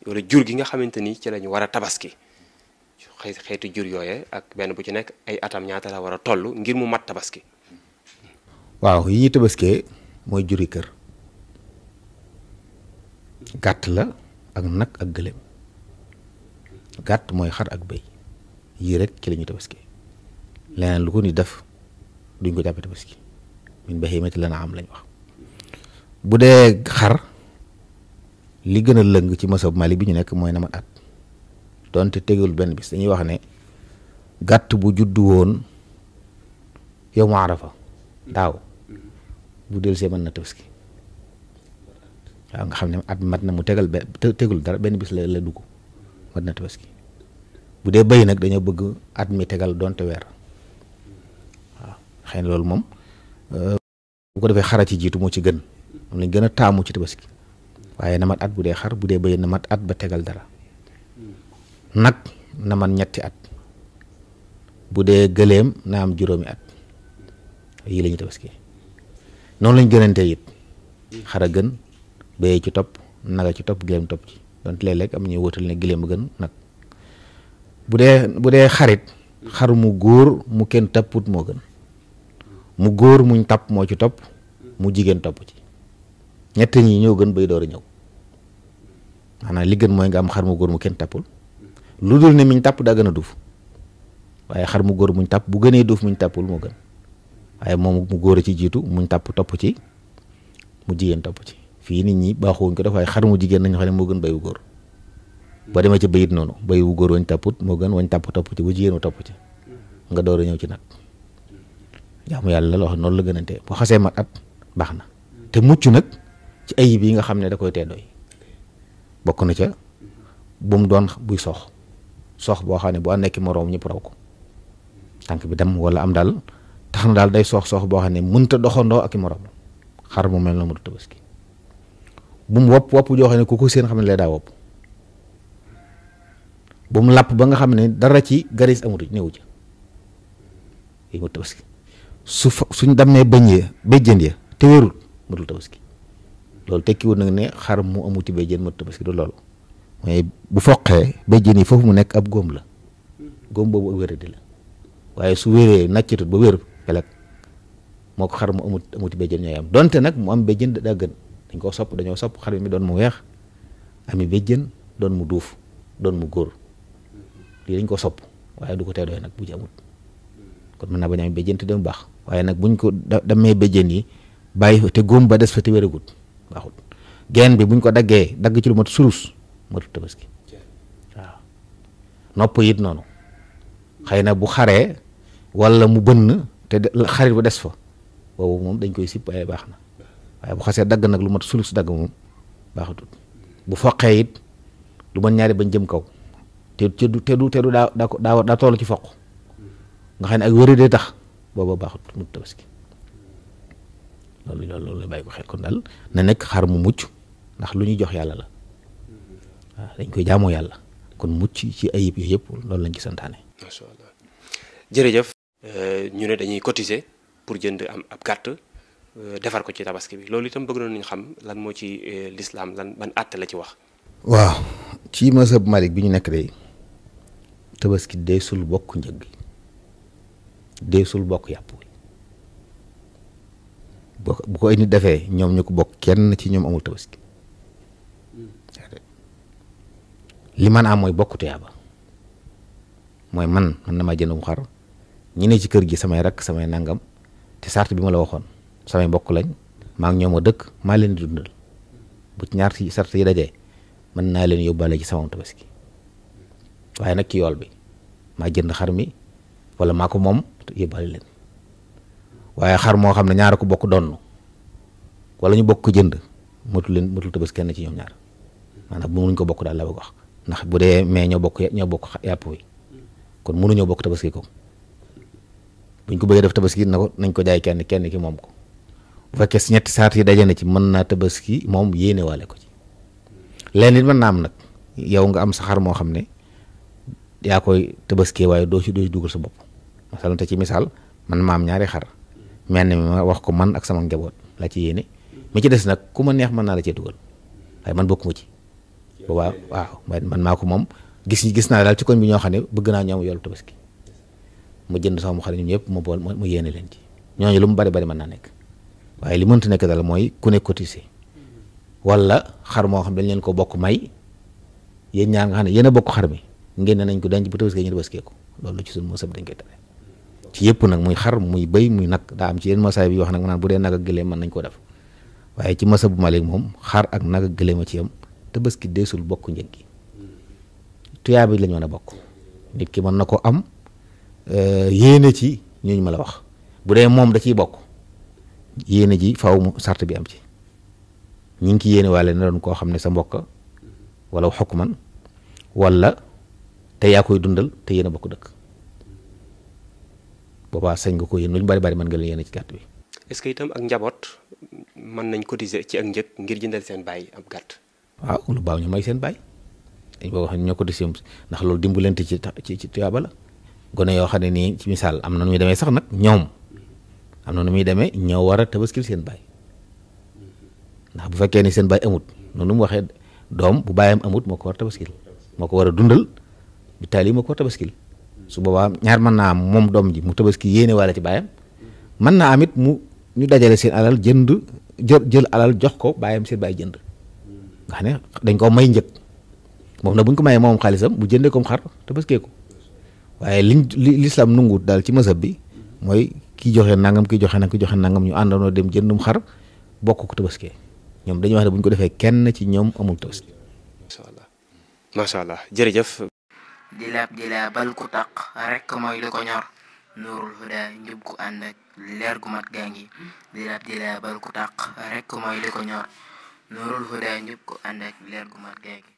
wala jur gi nga xamante ni ci lañu war a tabaski xeeti jur yooye ak benn bu ci nekk ay atam ñaata la war a toll ngir mu mat tabaski. waaw yi ñuy tabaskee mooy juri kër gàtt la ak nag ak gëléem gàtt mooy xar ak bëy yii rek ci la ñuy tabaskee leneen lu ko ni def duñ ko jàppee tabaski min bahiimati l-an'aam lañ wax. bu dee xar li gën a lëng ci masab Mali bi ñu nekk mooy na mat at donte tegul benn bis dañuy wax ne gàtt bu juddu woon yow mu Arafa daaw bu del see mën na tabaski waaw nga xam ne at mat na mu tegul dara benn bis la dugg mat na tabaski. bu dee bëy nag dañoo bëgg at mi tegal donte weer waaw xëy na loolu moom bu ko defee xara ci jiitu moo ci gën moom lañ gën a taamu ci tabaski waaye na mat at bu dee xar bu dee bëy na mat at ba tegal dara nag na man 3 at bu dee gëléem na am juróomi at yii la ñuy tabaski noonu lañ gënantee it xara gën bëy ci topp naga ci topp gëléem topp ci donte léeg-léeg am ñuy wóotal ne gëléem a gën nag bu dee xarit xar mu góor mu kenn tapput moo gën mu góor muñ tapp moo ci topp mu jigéen topp ci ñett ñi ñoo gën bay door a ñëw maanaam li gën mooy nga am xar mu góor mu kenn tappul lu dul ne miñ tàpp daa gën a duuf waaye xar mu góor muñ tàpp bu gënee duuf muñ tàppul moo gën waaye moom mu góor a ci jiitu muñ tàpp topp ci mu jigéen topp ci fii nit ñi baaxuwuñ ko def waaye xar mu jigéen nañu xam ne moo gën bay wu góor boo demee ci bayit noonu bay wu góor wañ tàpput moo gën wañ tàpp topp ci bu jigéen wu topp ci nga door a ñëw ci nag jaamu yàlla la wax noonu la gënante boo xasee mat at baax na te mucc nag ci ayib yi nga xam ne da koy tee doy bokk na ca bu mu doon buy sox boo xam ne bu nekk moroom ñëpp raw ko tànk bi dem wala am daal tax na daal day sox boo xam ne mënta doxandoo ak i moroom xar mu mel na mu du tabaski bu mu wopp joo xam ne ku ko seen xam ne lay daa wopp bu mu làpp ba nga xam ne dara ci garis amutu néewu ca yi mu tabaski suñ dammee béjjën ya te wérul mu dul tabaski loolu tekkiwul nag ne xar mu amuti béjjën mu tabaski du loolu mooy bu foqee béjjën yi foofu mu nekk ab góom la góom boobu ak wéradi la waaye su wéree nàccatut ba wér peleg moo ko xar mu amuti béjjën ñooy am donte nag mu am béjjën daa gën dañoo sopp xar mi doon mu weex ami béjjën doon mu duuf doon mu góor lii dañ ko sopp waaye du ko tee doy nag bu ci amut kon mën naa bañ a am béjjën te dem baax waaye nag buñ ko damee béjjën yi bàyyi te góom ba des fa te wéragut baaxut geen bi buñ ko dagg ci lu mat surus matut tabaski waaw nopp it noonu xëy na bu xaree wala mu bënn te xarit ba des fa boobu moom dañ koy sipp waaye baax na waaye bu xasee dagg nag lu mat surus dagg moom baaxatut bu foqee it lu mën ñaari bañ jëm kaw te du daa toll ci foq nga xam ne ak wéri dee tax booba baaxut mu tabaski loolu la bàyyi ko xel kon daal na nekk xar mu mucc ndax lu ñuy jox yàlla la waaw dañ koy jaamoo yàlla kon mucc ci ayib yooyu yëpp loolu lañ ci santaane. macha allah jërëjëf. ñu ne dañuy cotiser pour jënd am ab gàtt defar ko ci tabaski bi loolu itam bëgg nañu xam lan moo ci lislaam ban àtte la ci wax. waaw ci mazhab Malik bi ñu nekk day tabaski deesul bokk njëg gi deesul bokk yàpp wi bu ko ay nit defee ñoom ñu ko bokk kenn ci ñoom amul tabaski li man am mooy bokk tuyaaba mooy man na maa jëndum xar ñi ne ci kër gi samay rakk samay nangam te sart bi ma la waxoon samay mbokk lañ maa ngi ñoom a dëkk maa leen di dundal bu ci ñaar ci sart yi dajee mën naa leen yóbbaale ci sama tabaski waaye nag ci yool bi maa jënd xar mi wala maa ko moom yóbbaale leen waaye xar moo xam ne ñaar ko bokk donn wala ñu bokk ko jënd matul tabaski kenn ci ñoom ñaar maanaam bu mënuñ ko bokk daal la bëgg wax ndax bu dee mais ñoo bokk yàpp wi kon mënuñoo bokk tabaski ko buñ ko bëggee def tabaski nañ ko jaay kenn ki moom ko bu fekkee si ñetti saat yi daje na ci mën naa tabaski moom yéene waale ko ci leen it mën naa am nag yow nga am sa xar moo xam ne yaa koy tabaskee waaye doo ci dugal sa bopp masalan te ci misaal man ma am ñaari xar mel ni ma wax ko man ak sama njaboot laa ci yéene mi ci des nag ku ma neex mën naa la cee dugal waaye man bokkuma ci boobaa waaw man maa ko moom gis naa daal ci koñ bi ñoo xam ne bëgg naa ñoom yoolu tabaski ma jënd sama xar ñun ñëpp ma bool ma yéene leen ci ñooñu lu mu bari bari mën naa nekk waaye li mënta nekk daal mooy ku ne cotisé wala xar moo xam dañ leen ko bokk may yéen ñaar nga xam ne yéen a bokk xar mi ngeen ne nañ ko denc bu tabaski ñu tabaskee ko loolu ci suñu mosab dañ koy tere ci yëpp nag muy xar muy bëy muy nag daa am ci yenn mosaay bi wax nag naan bu dee nag ak gëléem mën nañ koo def waaye ci mosab bu Malik moom xar ak nag ak gëléem a ci yam tabaski deesul bokk njëg gi tuyaa bi lañ mën a bokk nit ki mën na ko am yéene ci ñooñu ma la wax bu dee moom da ciy bokk yéene ji faaw mu sart bi am ci ñi ngi ki yéene waale na doon koo xam ne sa mbokk wala xukman wala te yaa koy dundal te yéen a bokk dëkk boobaa sañ nga ko yéen lu ñu bari bari mën nga leen yéene ci gàtt bi. est-ce que itam ak njaboot mën nañ cotiser ci ak njëg ngir jëndal seen baay ab gàtt. waaw lu baaw ñu may seen baay dañ ko wax ne ñoo cotiser ndax loolu dimbalante ci tuyaaba la gone yoo xam ne nii ci misaal am na nu muy demee sax nag ñoom am na nu muy demee ñoo war a tabaskil seen baay ndax bu fekkee ni seen baay amut noonu mu waxee doom bu baayam amut moo ko war a tabaskil moo ko war a dundal bi taali moo ko war a tabaskil su boobaa ñaar mën naa am moom doom ji mu tabaski yéene wala ci baayam mën naa am it mu ñu dajale seen alal jël alal jox ko baayam seen baay jënd nga xam ne dañ ko may njëg moom nag bu ñu ko mayee moom xaalisam bu jëndee comme xar tabaskee ko waaye lislaam nungut daal ci mazhab bi mooy kii joxe nangam kii joxe nangam ñu àndandoo dem jëndum xar bokk ko tabaskee ñoom dañuy wax ne bu ñu ko defee kenn ci ñoom amul tabaski. macha allah jërëjëf. di laabal ku taq rek mooy li ko ñor nuurul huda njub gu ànd ak leer gu mat gaa ngi di laabal ku taq rek mooy li ko ñor nuurul huda njub gu ànd ak leer gu mat gaa ngi